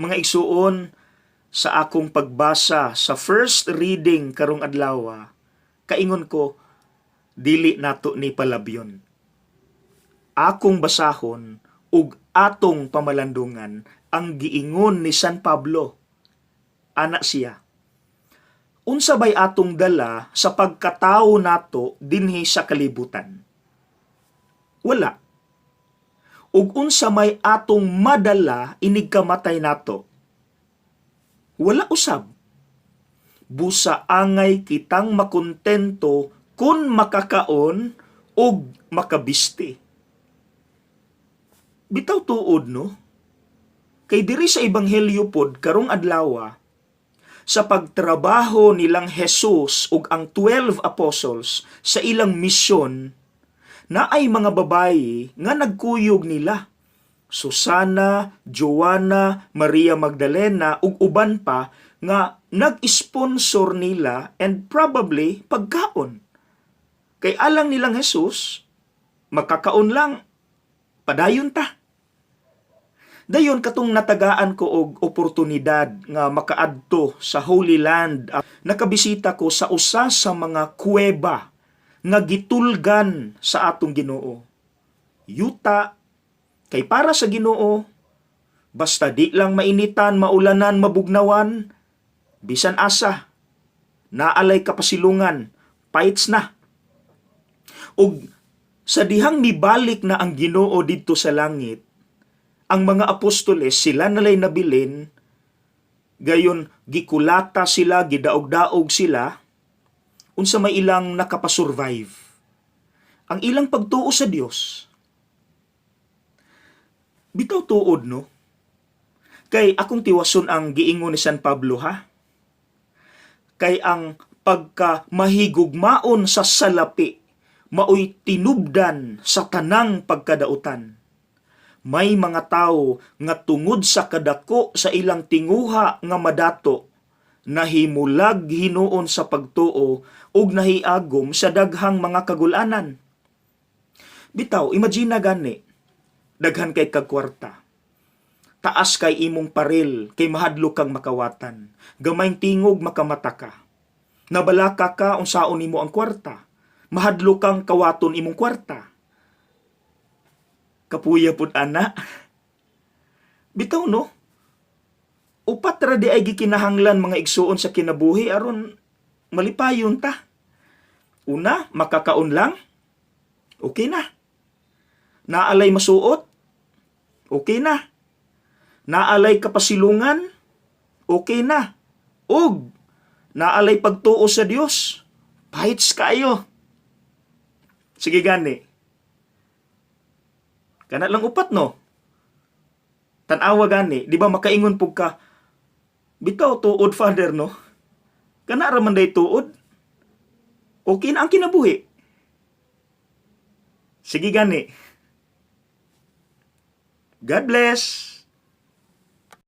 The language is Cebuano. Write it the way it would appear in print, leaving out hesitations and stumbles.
Mga igsuon, sa akong pagbasa sa first reading karong adlaw, kaingon ko, dili nato ni palabyon. Akong basahon ug atong pamalandungan ang giingon ni San Pablo. Ana siya: "Unsa bay atong dala sa pagkatao nato dinhi sa kalibutan? Wala. Ug unsa may atong madala inig kamatay nato? Wala usab. Busa angay kitang makontento kun makakaon ug makabisti." Bitaw tuod, no? Kay diri sa Ebanghelyo pod karong adlaw, sa pagtrabaho nilang Jesus ug ang 12 apostles sa ilang misyon, naay mga babayi nga nagkuyog nila. Susana, Joanna, Maria Magdalena ug uban pa nga nag-sponsor nila and probably pagkaon. Kay alang nilang Jesus, makakaon lang, padayon ta. Dayon katong natagaan ko og oportunidad nga makaadto sa Holy Land, nakabisita ko sa usa sa mga kuweba nga gitulgan sa atong Ginoo. Yuta kay para sa Ginoo, basta di lang mainitan, maulanan, mabugnawan, bisan asa, naa lay kapasilungan, paits na. Ug sa dihang mibalik na ang Ginoo didto sa langit, ang mga apostoles sila nalay nabilin, gayon gikulata sila, gidaog-daog sila, unsa may ilang nakapasurvive? Ang ilang pagtuo sa Dios. Bitaw tuod, no? Kay akong tiwason ang giingon ni San Pablo, ha. Kay ang pagka mahigugmaon sa salapi maoy tinubdan sa tanang pagkadautan. May mga tao nga tungod sa kadako sa ilang tinguha nga madato, nahimulag hinuon sa pagtuo ug nahiagom sa daghang mga kagulanan. Bitaw, imagine na gani, daghan kay kag kwarta. Taas kay imong paril, kay mahadlok kang makawatan. Gamayng tingog makamata ka. Nabalaka ka unsaon nimo ang kwarta. Mahadlok kang kawaton imong kwarta. Kapuya pud ana. Bitaw, no? Upat ra di ay gikinahanglan, mga igsuon, sa kinabuhi aron malipayon ta. Una, makakaon lang. Okay na. Naa lay masuot. Okay na. Naa lay kapasilungan. Okay na. Ug naa lay pagtuo sa Dios. Pahits kayo. Sige gani. Kana lang upat, no? Tan-awa gani, di ba makaingon pug ka, "Bitaw tuod, Father, no? Kana ra man day tuod. Okay na ang kinabuhi." Sige gani. God bless.